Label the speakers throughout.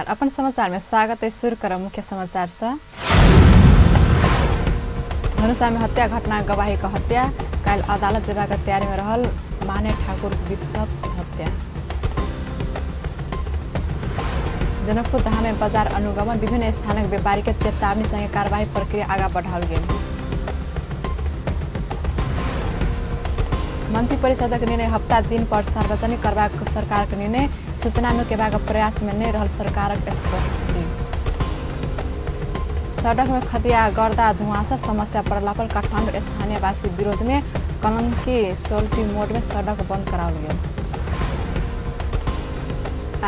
Speaker 1: नमस्कार, अपन समाचार में स्वागत है। शुरू करब मुख्य समाचार से। धनुषा में हत्या घटना गवाही का हत्या, काल्हि अदालत जेबाक तैयारी में रहल माने ठाकुर गीत सब हत्या। जनकपुर धाम में बाजार अनुगमन, विभिन्न स्थानक व्यापारी के चेतावनी संगे कार्यवाही प्रक्रिया आगा बढ़ाओल गेल। मंत्री परिषदक निर्णय हप्ता दिन पर सार्वजनिक करबाक सरकारक निर्णय, सूचना नुकेबाक प्रयास में नहि रहल सरकारक स्पष्टि। सड़क में खदिया गर्दा धुआं से समस्या पड़ला पर काठमांडू स्थानीयवासी विरोध में कलंकी सोल्टी मोड़ में सड़क बंद कराओल गेल।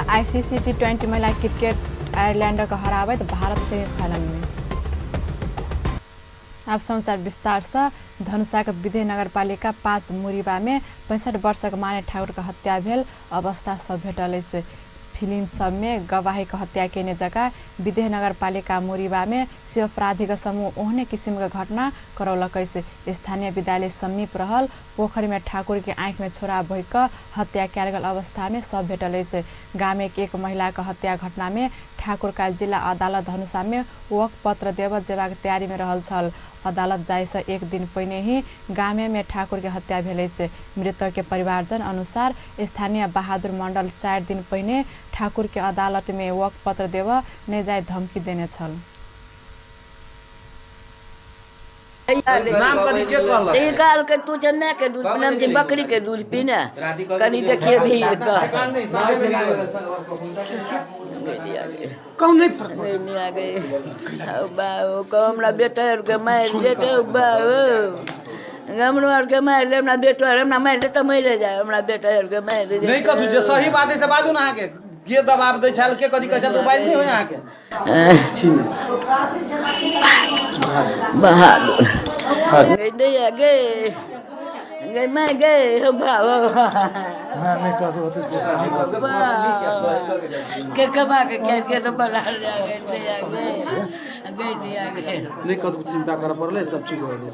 Speaker 1: आईसीसी T20 महिला क्रिकेट आयरलैंड के हराबैत भारत सेमीफाइनल में। अब समाचार विस्तार से। धनुषा के विदेह नगरपालिका 5 मुरीबा में 65 वर्षक माने ठाकुर के हत्या भेल अवस्था सब भेटल अछि। फिल्म सब में गवाही के हत्या केने जगह विदेह नगरपालिका मुरीबा में सेहो अपराधी के समूह ओहने किसिम के घटना करौलक अछि। स्थानीय विद्यालय समीप रहल पोखरि में ठाकुर के आँखि में छोरा भोंकि कऽ हत्या कयल गेल अवस्था में सब भेटल अछि। गामे के एक महिला के हत्या घटना में ठाकुर का जिला अदालत धनुषा में वक पत्र देबऽ जेबाक तैयारी में रहल छल। अदालत जाय से एक दिन पहिने ही गामे में ठाकुर के हत्या भेल अछि। मृतक के परिवारजन अनुसार स्थानीय बहादुर मंडल 4 दिन पहिने ठाकुर के अदालत में वक पत्र देबऽ नहि जाय धमकी देने छल।
Speaker 2: नाम कथी के कहलक?
Speaker 3: ई कहलकै तू जे माय के दूध पीने, हम जे बकरी के दूध पीने, कनी देखिए भीड़ के।
Speaker 2: कौन नहीं फर्क
Speaker 3: नहीं आ गए। हमरा बेटा आरके मारि देतै बाबू, हमरो आरके मारि दे, हमरा बेटो आर हमरा मारि दे तऽ मरि जाय, हमरा बेटा आरके मारि दे।
Speaker 2: नहीं कथू जे सही बात है से बाजू ना। अहाँके के दबाव दै छल, के कथी कहै छल, तो बाजि नहीं होय अहाँके।
Speaker 3: बहादुर नहीं आ गए, गए मैं गए बाबा के कमा के के तो बना गए नहीं आ गए, गए नहीं आ गए।
Speaker 2: नहीं कथू चिंता करऽ पड़लै, सब ठीक हो गेलै।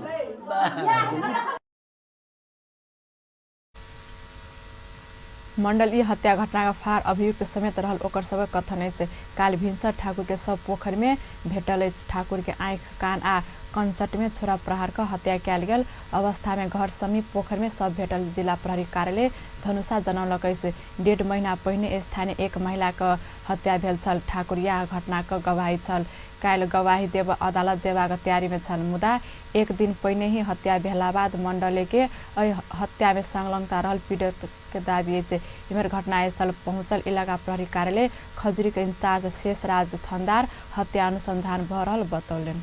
Speaker 1: मंडल ई हत्या घटना के फरार अभियुक्त समेत रहल ओकर सबक कथन अछि। काल्हि भिनसर ठाकुर के शव पोखरि में भेटल अछि। ठाकुर के आँखि, कान आ कंचट में छोरा प्रहार कऽ हत्या कयल गेल अवस्था में घर समीप पोखरि में शव भेटल जिला प्रहरी कार्यालय धनुषा जनौलक अछि। 1.5 महीना पहिने स्थानीय एक महिला के हत्या भेल छल। ठाकुर यह घटना के गवाही छल। काल्हि गवाही देब अदालत जेबाक तैयारी में छल, मुदा एक दिन पहिने ही हत्या भेला बाद मंडले के एहि हत्या में संलग्नता रहल पीड़ित के दावी अछि। इम्हर घटनास्थल पहुंचल इलाका प्रहरी कार्यालय खजुरी के इंचार्ज शेषराज थन्दार हत्या अनुसंधान भऽ रहल बतौलनि।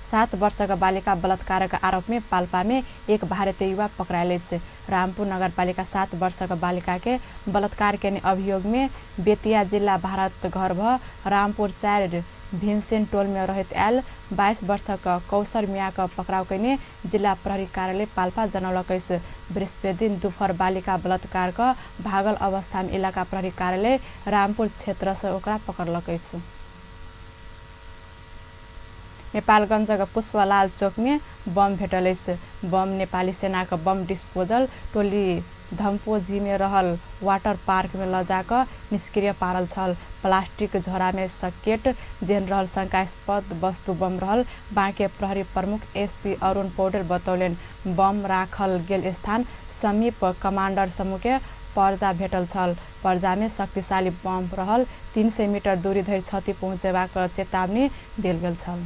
Speaker 1: 7 वर्षक बालिका बलात्कारक आरोप में पाल्पा में एक भारतीय युवा पकड़ायल अछि। रामपुर नगरपालिका 7 वर्षक बालिका के बलात्कार केने अभियोग में बेतिया जिला भारत घर भ रामपुर 4 भीमसेन टोल में रहैत आयल 22 वर्षक कौशर मिया के पकड़ाव केने जिला प्रहरी कार्यालय पाल्पा जनौलक अछि। बृहस्पति दिन दुपहर बालिका बलात्कार क भागल अवस्था में इलाका प्रहरी कार्यालय रामपुर क्षेत्र से ओकरा पकड़लक अछि। नेपालगंजक पुष्पलाल चौक में बम भेटल अछि। बम नेपाली सेनाक बम डिस्पोजल टोली धम्पोजी में रहल वाटर पार्क में ल जाकऽ निष्क्रिय पारल छल। प्लास्टिक झोरा में सकेट जेहन रहल शंकास्पद वस्तु बम रहल बाँके प्रहरी प्रमुख एसपी अरुण पौडेल बतौलनि। बम राखल गेल स्थान समीप कमांडर समूह के पर्जा भेटल छल। पर्जा में शक्तिशाली बम रहल 300 मीटर दूरी धरि क्षति पहुँचेबाक चेतावनी देल गेल छल।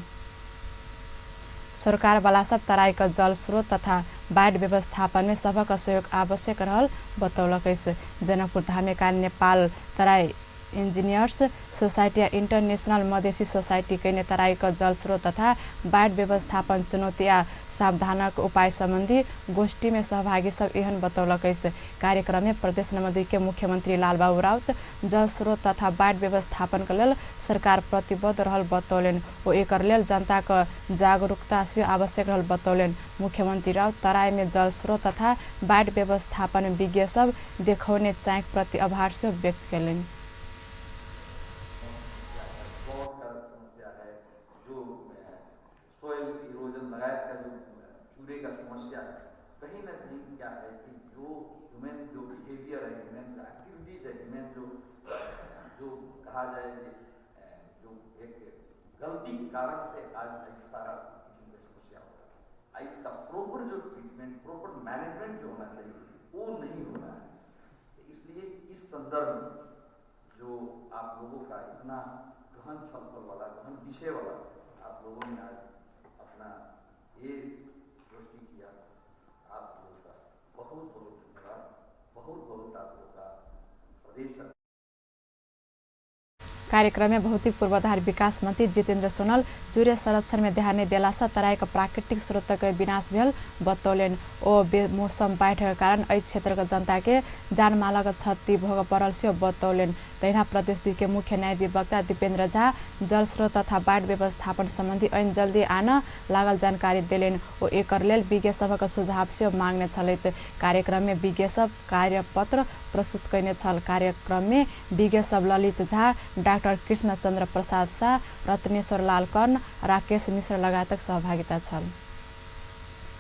Speaker 1: सरकारवाला सब तराई के जल स्रोत तथा बाढ़ व्यवस्थापन में सबक सहयोग आवश्यक रहल बतौलक अछि। जनकपुर धामेका नेपाल तराई इंजीनियर्स सोसाइटी आ इंटरनेशनल मधेसी सोसाइटी कयने तराई के जल स्रोत तथा बाढ़ व्यवस्थापन चुनौती आ सावधानक उपाय संबंधी गोष्ठी में सहभागी सब एहन बतौलक अछि। कार्यक्रम में प्रदेश नंबर 2 के मुख्यमंत्री लालबाबू राउत जल स्रोत तथा बाढ़ व्यवस्थापन के लेल सरकार प्रतिबद्ध रहल बतौलनि। ओ एकर लेल जनता के जागरूकता सेहो आवश्यक रहल बतौलनि। मुख्यमंत्री राउत तराई में जल स्रोत तथा बाढ़ व्यवस्थापन विज्ञ सब देखौने चाँख प्रति आभार सेहो व्यक्त कयलनि।
Speaker 4: कहीं ना कहीं क्या है कि जो ह्यूमन जो बिहेवियर है, ह्यूमन जो एक्टिविटीज है, ह्यूमन जो जो कहा जाए कि जो एक गलती के कारण से आज आइस सारा किस्म की समस्या होता है। आइस का प्रॉपर जो ट्रीटमेंट, प्रॉपर मैनेजमेंट जो होना चाहिए वो नहीं हो रहा है। इसलिए इस संदर्भ में जो आप लोगों का इतना गहन छलफल वाला, गहन विषय वाला आप लोगों ने आज अपना ये दृष्टि किया, आप लोगों का बहुत बहुत धन्यवाद, बहुत बहुत आप लोगों का प्रदेश।
Speaker 1: कार्यक्रम में भौतिक पूर्वाधार विकास मंत्री जितेन्द्र सोनल चूरे संरक्षण में ध्यान देला से तराई के प्राकृतिक स्रोत के विनाश भेल बतौलनि। ओ बेमौसम बाढ़ि के कारण एहि क्षेत्र के जनता के जानमालक क्षति भोग पड़ल सेहो बतौलनि। तहिना प्रदेश 2 के मुख्य न्यायाधिवक्ता दीपेन्द्र झा जल स्रोत तथा बाढ़ि व्यवस्थापन सम्बन्धी ऐन जल्दी आन लागल जानकारी देलनि। ओ एकर लेल विज्ञ सभक सुझाव सेहो मांगने छलथि। कार्यक्रम में विज्ञ सब कार्यपत्र प्रस्तुत कयने छल। कार्यक्रम में विज्ञ सब ललित झा, डाक्टर कृष्णचंद्र प्रसाद शाह, रत्नेश्वर लाल कर्ण, राकेश मिश्र लगायतक सहभागिता छल।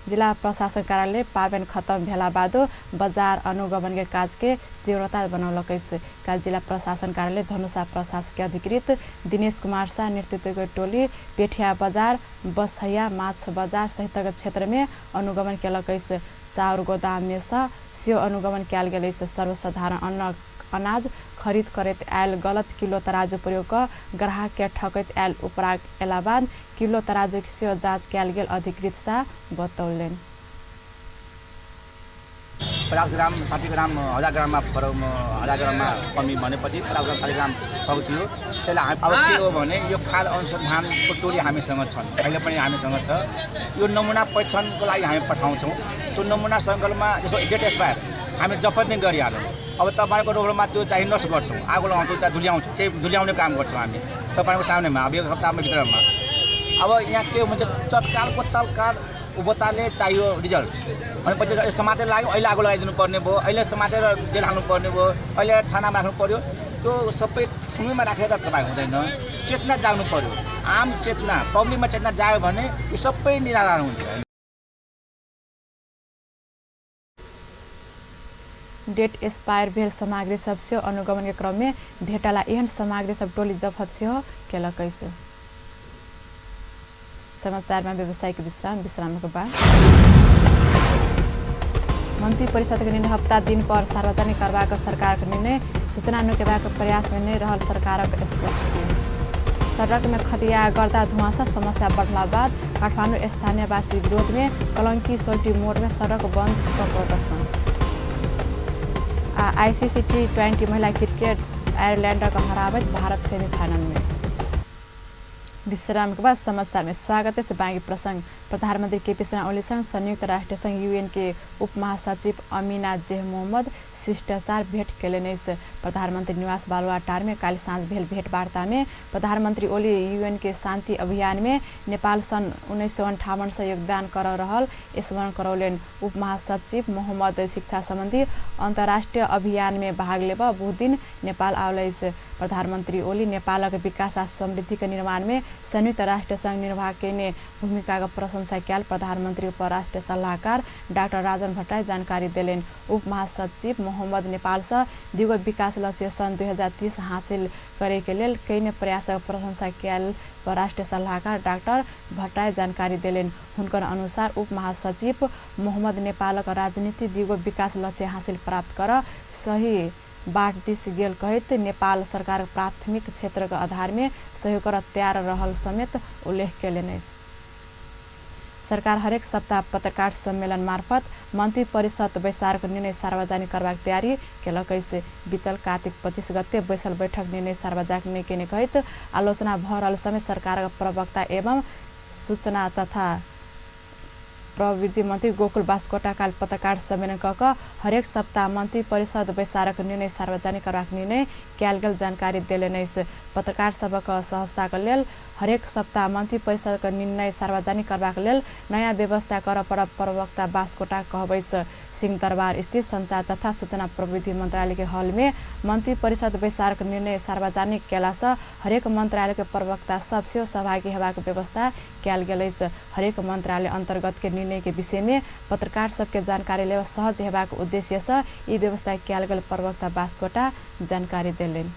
Speaker 1: जिला प्रशासन कार्यालय पाबनि खत्म भेला बादो बजार अनुगमन के काज के तीव्रता बनौलक अछि। काल्हि जिला प्रशासन कार्यालय धनुषा प्रशासकीय अधिकृत दिनेश कुमार शाह नेतृत्व के टोली पेठिया बजार, बसैया माछ बजार सहितक क्षेत्र में अनुगमन केलक अछि। चाउर गोदाम में सँ सेहो अनुगमन कयल गेल अछि। सर्वसाधारण अन्न अनाज खरीद करैत आयल गलत किलो तराजू प्रयोग क ग्राहक के ठकैत आयल उपराग अयला बाद किलो तराजू के सेहो जाँच कयल गेल अधिकृत शाह बतौलनि।
Speaker 5: 50 ग्राम 60 ग्राम 1000 ग्राममा फरक, 1000 ग्राममा कमी भनेपछि 50 ग्राम 60 ग्राम फरक थियो। त्यसलाई अब के हो भने यो खाद्य अनुसन्धानको टोली हामीसँग छन्, अहिले पनि हामीसँग छ। यो नमुना परीक्षणको लागि हामी पठाउँछौँ। त्यो नमुना सङ्कलनमा जसो डेट एक्सपायर हामी जफत नै गरिहाल्यौँ। अब तपाईँको रोडमा त्यो चाहिँ नष्ट गर्छौँ, आगो लगाउँछौँ, चाहे धुल्याउँछौँ, त्यही धुल्याउने काम गर्छौँ हामी तपाईँको सामनेमा। अब एक हप्तामा भित्रमा अब यहाँ के हुन्छ, तत्कालको तत्काल उपभोक्ताले चाहियो रिजल्ट भनेपछि समातेर लाग्यो, अहिले आगो लगाइदिनु पर्ने भयो, अहिले समातेर जेल हाल्नु पर्ने भयो, अहिले थानामा राख्नु पर्यो। त्यो सबै थुमैमा राखेर कमाइ हुँदैन। चेतना जाग्नु पर्यो, आम चेतना, पब्लिकमा चेतना जाग्यो भने यो सबै निराधार हुन्छ।
Speaker 1: डेट एक्सपायर भेल सामग्री सब सेहो अनुगमन के क्रम में भेटला एहन सामग्री सब टोली जफत सेहो केलक अछि। समाचार में व्यवसायिक विश्राम, विश्राम के बाद मंत्री परिषद के निर्णय हप्ता दिन पर सार्वजनिक करबाक सरकारक निर्णय, सूचना नुकेबाक प्रयास में नहि रहल सरकारक स्पष्ट। सड़क में खतिया गर्दा धुआं से समस्या बढ़ला बाद काठमाडौँ स्थानीयवासी विरोध में कलंकी सोल्टी मोड़ में सड़क बंद क प्रदर्शन। आ आईसीसी T20 महिला क्रिकेट आयरलैंड के हराबैत भारत सेमीफाइनल में। विश्राम के बाद समाचार में स्वागत है। बाँकी प्रसंग प्रधानमंत्री केपी शर्मा ओलीसँग संयुक्त राष्ट्र संघ यूएन के उप महासचिव अमीना जेह मोहम्मद शिष्टाचार भेंट केलनि अछि। प्रधानमंत्री निवास बालुवाटार में काल्हि साँझ भेल भेंटवार्ता में प्रधानमंत्री ओली यूएन के शांति अभियान में नेपाल सन् 1958 से योगदान कर रहल स्मरण करौलनि। उप महासचिव मोहम्मद शिक्षा सम्बन्धी अन्तर्राष्ट्रिय अभियान में भाग लेब बहुत दिन नेपाल आयल अछि। प्रधानमंत्री ओली नेपालक विकास आ समृद्धि के निर्माण में संयुक्त राष्ट्र संघ निर्वाह केने भूमिका के प्रशंसा कयल प्रधानमंत्री उपराष्ट्र सलाहकार डाक्टर राजन भट्टराई जानकारी देलनि। उप महासचिव मोहम्मद नेपाल से दिगो विकास लक्ष्य सन् 2030 हासिल करे के लेल कयने प्रयासक प्रशंसा कयल परराष्ट्र सलाहकार डाक्टर भट्टराई जानकारी देलनि। हुनकर अनुसार उप महासचिव मोहम्मद नेपालक राजनीति दिगो विकास लक्ष्य हासिल प्राप्त कर सही बाट दिस गेल कहैत नेपाल सरकार प्राथमिक क्षेत्रक आधार में सहयोग कर तैयार रहल समेत उल्लेख केलनि अछि। सरकार हरेक सप्ताह पत्रकार सम्मेलन मार्फत मन्त्री परिषद बैसारको निर्णय सार्वजनिक करबाक तयारी केलक अछि। बीतल कार्तिक 25 गते बैसल बैठक निर्णय सार्वजनिक नहि केने कहैत आलोचना भऽ रहल समय सरकारक प्रवक्ता एवं सूचना तथा प्रविधि मन्त्री गोकुल बास्कोटा काल पत्रकार सम्मेलन क क हरेक सप्ताह मन्त्री परिषद बैसारक निर्णय सार्वजनिक करबाक निर्णय कयल गेल जानकारी देलनि अछि। पत्रकार सभक सहजताक लेल हरेक सप्ताह मन्त्री परिषदक निर्णय सार्वजनिक करबाक लेल नयाँ व्यवस्था कर पड़ब प्रवक्ता बास्कोटा कहब अछि। सिंहदरबार स्थित संचार तथा सूचना प्रविधि मंत्रालय के हल में मंत्री परिषद बैसारक निर्णय सार्वजनिक केलासँ हरेक मंत्रालय के प्रवक्ता सब सेहो सहभागी हेबाक व्यवस्था कयल गेल अछि। हरेक मंत्रालय अंतर्गत के निर्णय के विषय में पत्रकार सबके जानकारी लेब सहज हेबाक उद्देश्य से ई व्यवस्था कयल गेल प्रवक्ता बास्कोटा जानकारी देलनि।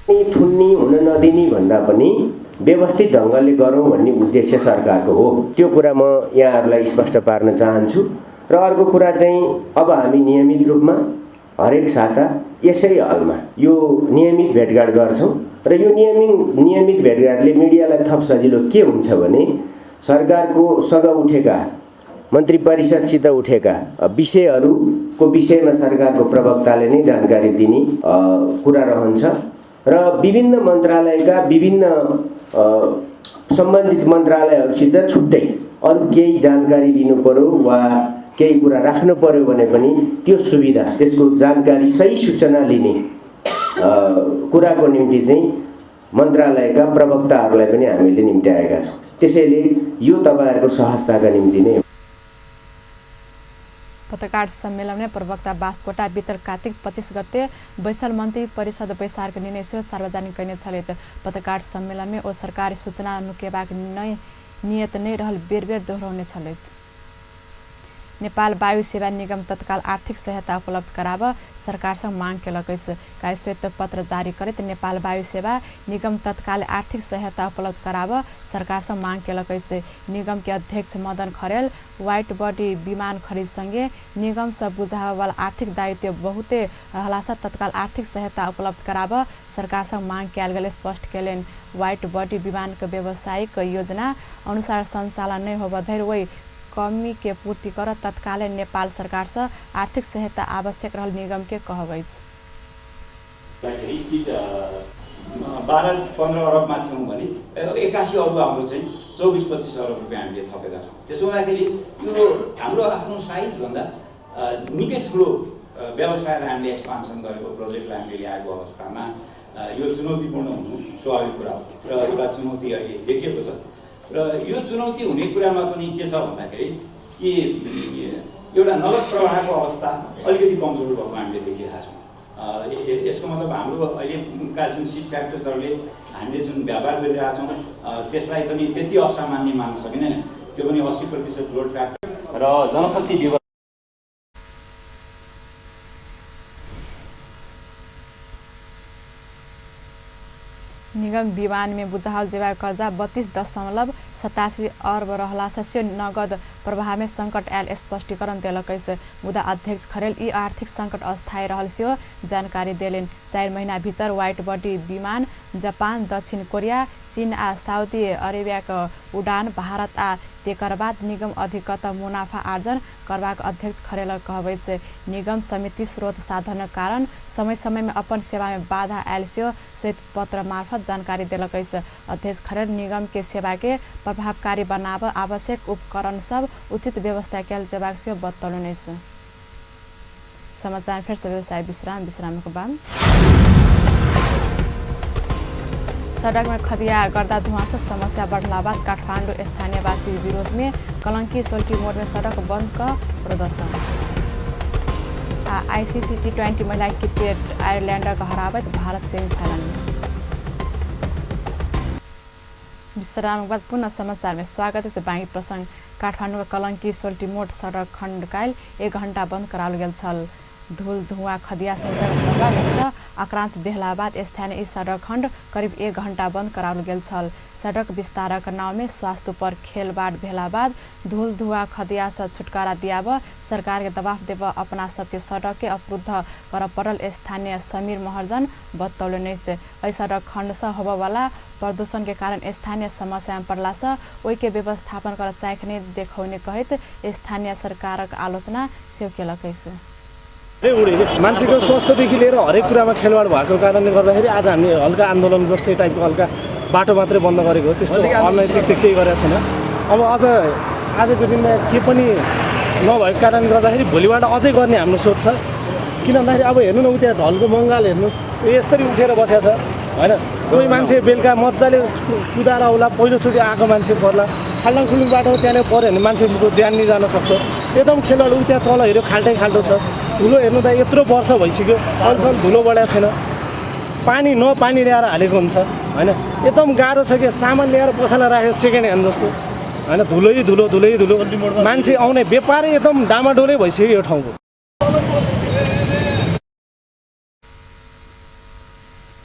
Speaker 6: थुन्नी हुन नदिने भन्दा पनि व्यवस्थित ढङ्गले गरौँ भन्ने उद्देश्य सरकारको हो। त्यो कुरा म यहाँहरूलाई स्पष्ट पार्न चाहन्छु। र अर्को कुरा चाहिँ अब हामी नियमित रूपमा हरेक साता यसै हलमा यो नियमित भेटघाट गर्छौँ र यो नियमित भेटघाटले मिडियालाई थप सजिलो के हुन्छ भने सरकारको सँग उठेका मन्त्री परिषदसित उठेका विषयहरूको विषयमा सरकारको प्रवक्ताले नै जानकारी दिने कुरा रहन्छ र विभिन्न मन्त्रालयका विभिन्न सम्बन्धित मन्त्रालयहरूसित छुट्टै अरू केही जानकारी लिनु पर्यो वा केही कुरा राख्नु पर्यो भने पनि त्यो सुविधा त्यसको जानकारी सही सूचना लिने कुराको निम्ति चाहिँ मन्त्रालयका प्रवक्ताहरूलाई पनि हामीले निम्ति आएका छौँ। त्यसैले यो तपाईहरुको सहजताका निम्ति नै हो।
Speaker 1: पत्रकार सम्मेलन में प्रवक्ता बास्कोटा बितर कार्तिक 25 गते बैसल मन्त्री परिषद बैसारको निर्णय सेहो सार्वजनिक कयने छलथि। पत्रकार सम्मेलन में ओ सरकारी सूचना नुकेबाक नियत नै रहल बेर बेर दोहोरौने छलथि। नेपाल वायु सेवा निगम तत्काल आर्थिक सहायता उपलब्ध कराब सरकारसँग मांग केलक अछि। काल्हि श्वेत पत्र जारी करैत नेपाल वायु सेवा निगम तत्काल आर्थिक सहायता उपलब्ध कराब सरकारसँग मांग केलक अछि। निगम के अध्यक्ष मदन खरेल व्हाइट बॉडी विमान खरीद संगे निगम से बुझाबय वाला आर्थिक दायित्व बहुते रहलासँ तत्काल आर्थिक सहायता उपलब्ध कराब सरकारसँग मांग कयल गेल स्पष्ट केलनि। व्हाइट बॉडी विमान के व्यावसायिक योजना अनुसार संचालन नहि होबय धरि ओहि कमी के पूर्ति कर तत्काल नेपाल सरकार से आर्थिक सहायता आवश्यक रहल निगम के कहब अछि।
Speaker 7: 12-15 अरबमा थियौँ भने 81 अर्ब हाम्रो चाहिँ 24-25 अरब रुपियाँ हामीले थपेका छौँ। त्यसो हुँदाखेरि यो हाम्रो आफ्नो साइजभन्दा निकै ठुलो व्यवसायलाई हामीले एक्सपान्सन गरेको, प्रोजेक्टलाई हामीले ल्याएको अवस्थामा यो चुनौतीपूर्ण हुनु स्वाभाविक कुरा हो र एउटा चुनौती अहिले देखिएको छ। र यो चुनौती हुने कुरामा पनि के छ भन्दाखेरि कि एउटा नगद प्रवाहको अवस्था अलिकति कमजोर भएको हामीले देखिरहेका छौँ। यसको मतलब हाम्रो अहिलेका जुन सिट फ्याक्टर्सहरूले हामीले जुन व्यापार गरिरहेका छौँ त्यसलाई पनि त्यति असामान्य मान्न सकिँदैन। त्यो पनि 80% लोड फ्याक्टर
Speaker 8: र जनशक्ति
Speaker 1: निगम विमान में बुझाओल जेबाक कर्जा 32.87 अर्ब रहलासँ सेहो नगद प्रवाह में संकट आयल स्पष्टीकरण देलक अछि। मुदा अध्यक्ष खरेल ई आर्थिक संकट अस्थायी रहल सेहो जानकारी देलनि। 4 महीना भीतर व्हाइट बॉडी विमान जापान, दक्षिण कोरिया, चीन आ सऊदी अरेबियाक उडान भारत आ तेकर बाद निगम अधिकतम मुनाफा आर्जन करबाक अध्यक्ष खरेलक कहब अछि। निगम समिति स्रोत साधनक कारण समय समय में अपन सेवा में बाधा आयल सेहो श्वेत पत्र मार्फत जानकारी देलक अछि। अध्यक्ष खरेल निगम के सेवा के प्रभावकारी बनाब आवश्यक उपकरण सब उचित व्यवस्था कयल जेबाक सेहो बतौलनि अछि। समाचार फेर से व्यवसाय विश्राम, विश्रामको बाद सड़क में खदिया गर्दा धुआं से समस्या बढ़ला बाद काठमांडू स्थानीयवासी विरोध में कलंकी सोल्टी मोड़ में सड़क बंद क प्रदर्शन। आ आईसीसी T20 महिला क्रिकेट आयरलैंड हराबैत भारत सेमीफाइनल में। विश्राम के बाद पुनः समाचार में स्वागत है। बाँकी प्रसंग काठमांडू कलंकी सोल्टी मोड़ सड़क खंड काल्हि 1 घंटा बंद कराओल गेल छल। धूल धुआं खदिया सहित आक्रांत देहला बाद स्थानीय सड़क खंड करीब 1 घंटा बंद कराओल गेल छल। सड़क विस्तारक नाव में स्वास्थ्य पर खेलबाड़ भेला बाद धूल धुआं खदिया से छुटकारा दियाब सरकार के दबाव देब अपना सबके सड़क के अवरुद्ध कर पड़ल स्थानीय समीर महर्जन बतौलनि अछि। एहि सड़क खंड से होबयवला प्रदूषण के कारण स्थानीय समस्या में पड़ला से ओहि के व्यवस्थापन कर चाख नहि देखौने कहैत स्थानीय सरकारक आलोचना सेहो केलक अछि।
Speaker 9: मान्छेको स्वास्थ्यदेखि लिएर हरेक कुरामा खेलवाड भएको कारणले गर्दाखेरि आज हामीले हल्का आन्दोलन जस्तै टाइपको हल्का बाटो मात्रै बन्द गरेको हो, त्यस्तो अनैतिक त केही गरेको छैन। अब अझ आजको दिनमा के पनि नभएको कारणले गर्दाखेरि भोलिबाट अझै गर्ने हाम्रो सोच छ। किन भन्दाखेरि अब हेर्नु न, उ त्यहाँ ढलको बङ्गाल हेर्नुहोस्, यसरी उठेर बसेको छ होइन। कोही मान्छे बेलुका मजाले कुदाएर आउला, पहिलोचोटि आएको मान्छे पर्ला, खाल्डाङ खुल्डुङ बाटो त्यहाँनिर पऱ्यो भने मान्छेको ज्यान नै जान सक्छ। एकदम खेलवाड उ त्यहाँ तल हेऱ्यो खाल्टै खाल्टो छ, धुलो हेर्नु त यत्रो वर्ष भइसक्यो अहिलेसम्म धुलो बढाएको छैन, पानी न पानी ल्याएर हालेको हुन्छ होइन। एकदम गाह्रो छ कि सामान ल्याएर पसलमा राखेको सेकेन्ड ह्यान्ड जस्तो होइन, धुलै धुलो धुलै धुलो, मान्छे आउने व्यापारै एकदम डामाडोलै भइसक्यो यो ठाउँको।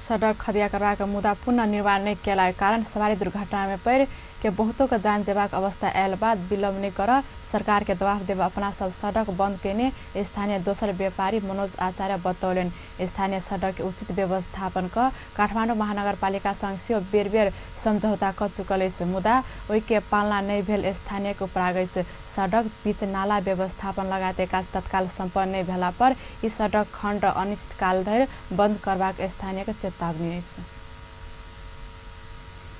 Speaker 1: सड़क खदिया करबाक मुदा पुनः निर्माण नहि कयलाक कारण सवारी दुर्घटना में पड़ि के बहुतों के जान जेबाक अवस्था आयल बाद विलम्ब नहि कर सरकार के दबाव देब अपना सब सड़क बंद केने स्थानीय दोसर व्यापारी मनोज आचार्य बतौलनि। स्थानीय सड़क के उचित व्यवस्थापन क काठमाडौँ महानगरपालिका संग सेहो बेर बेर समझौता क चुकल अछि, मुदा ओहि के पालना नहि भेल स्थानीय के उपराग अछि। सड़क बीच नाला व्यवस्थापन लगायत काज तत्काल सम्पन्न नहि भेला पर ई सड़क खण्ड अनिश्चित काल धरि बंद करबाक स्थानीय के चेतावनी अछि।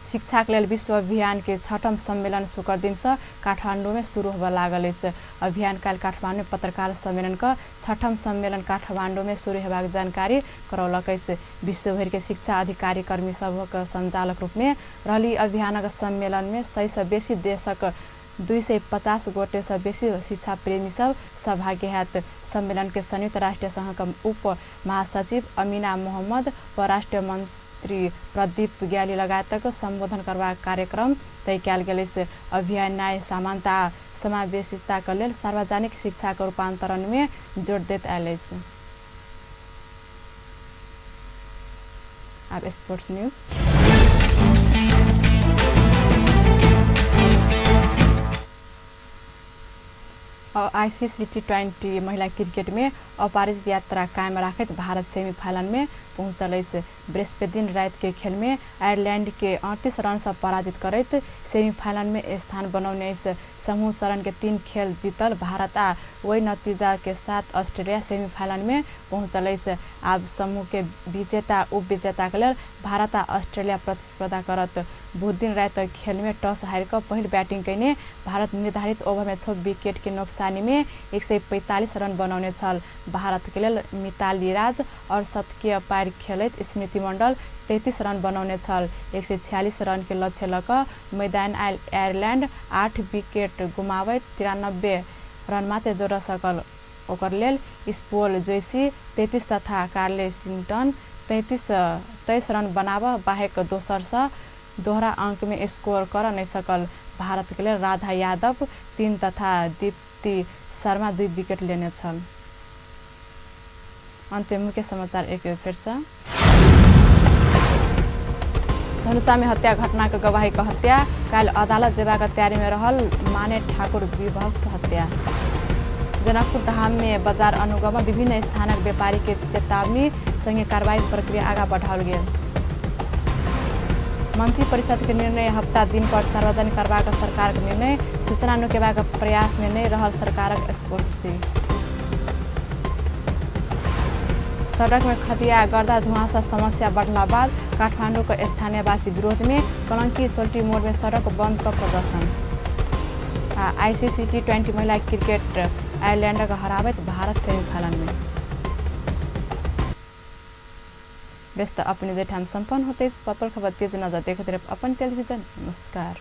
Speaker 1: शिक्षाक लेल विश्व अभियान के छठम सम्मेलन शुक्र दिन से काठमाडौँ में शुरू होबय लागल अछि। अभियान काल्हि काठमाडौँ में पत्रकार सम्मेलन क छठम सम्मेलन काठमाडौँ में शुरू हेबाक जानकारी करौलक अछि। विश्वभरि के शिक्षा अधिकारी कर्मी सभक संचालक रूप में रहल ई अभियानक सम्मेलन में 100 से बेसी देशक 250 गोटे से बेसी शिक्षा प्रेमी सब सहभागी हैत। सम्मेलन के संयुक्त राष्ट्र संघ के उप महासचिव अमीना मोहम्मद, परराष्ट्र मंत्री प्रदीप ग्याली लगायतक सम्बोधन करबाक कार्यक्रम तय कयल गेल अछि। अभियान न्याय, समानता आ समावेशिताक लेल सार्वजनिक शिक्षाक रूपांतरण में जोर दैत आयल अछि। आब स्पोर्ट्स न्यूज। आईसीसी T20 महिला क्रिकेट में अपराजित यात्रा कायम राखैत भारत सेमीफाइनल में पहुंचल अछि। बृहस्पति दिन राति के खेल में आयरलैंड के 38 रन से पराजित करैत सेमीफाइनल में स्थान बनौने अछि। समूह चरण के 3 खेल जीतल भारत आ वही नतीजा के साथ ऑस्ट्रेलिया सेमीफाइनल में पहुंचल अछि। आब समूह के विजेता उप विजेता के लेल भारत आ ऑस्ट्रेलिया प्रतिस्पर्धा करत। बुध दिन राति खेल में टॉस हारि कऽ पहिल बैटिंग कयने भारत निर्धारित ओवर में 6 विकेट के नोकसानी में 145 रन बनौने छल। भारत के लेल मिताली राज और शतकीय पारी खेलैत स्मृति मंडल 33 रन बनौने छल। 146 रन के लक्ष्य लऽ कऽ मैदान आयल आयरलैंड 8 विकेट गुमाबैत 93 रन मात्र जोड़ सकल। ओकर लेल स्पोल जोशी 33 तथा कार्ले सिंटन 23 रन बनाबऽ बाहेक दोसर सँ दोहरा अंक में स्कोर कर नहीं सकल। भारत के लेल राधा यादव 3 तथा दीप्ति शर्मा 2 विकेट लेने छल। अंत में मुख्य समाचार एक बेर फिर से। धनुषा में हत्या घटना के गवाही के हत्या, काल्हि अदालत जेबाक तैयारी में रहल माने ठाकुर विभत्स हत्या। जनकपुर धाम में बाजार अनुगमन विभिन्न स्थानक व्यापारी के चेतावनी संगे कार्रवाई प्रक्रिया आगा बढ़ाओल गेल। मंत्री परिषद के निर्णय हफ्ता दिन पर सार्वजनिक करबाक सरकारक निर्णय, सूचना नुकेबाक प्रयास में नहीं रहल सरकारक स्फूर्ति। सड़क में खदिया गर्दा धुआं से समस्या बढ़ला बाद काठमांडू के स्थानीयवासी विरोध में कलंकी सोल्टी मोड़ में सड़क बंद कर प्रदर्शन। आईसीसी T20 महिला क्रिकेट आयरलैंड के हराबैत भारत सेमीफाइनल में। व्यस्त अपने जेठाम सम्पन्न होते पल खबर तेज नजर देखते रहे अपन टेलीविजन। नमस्कार।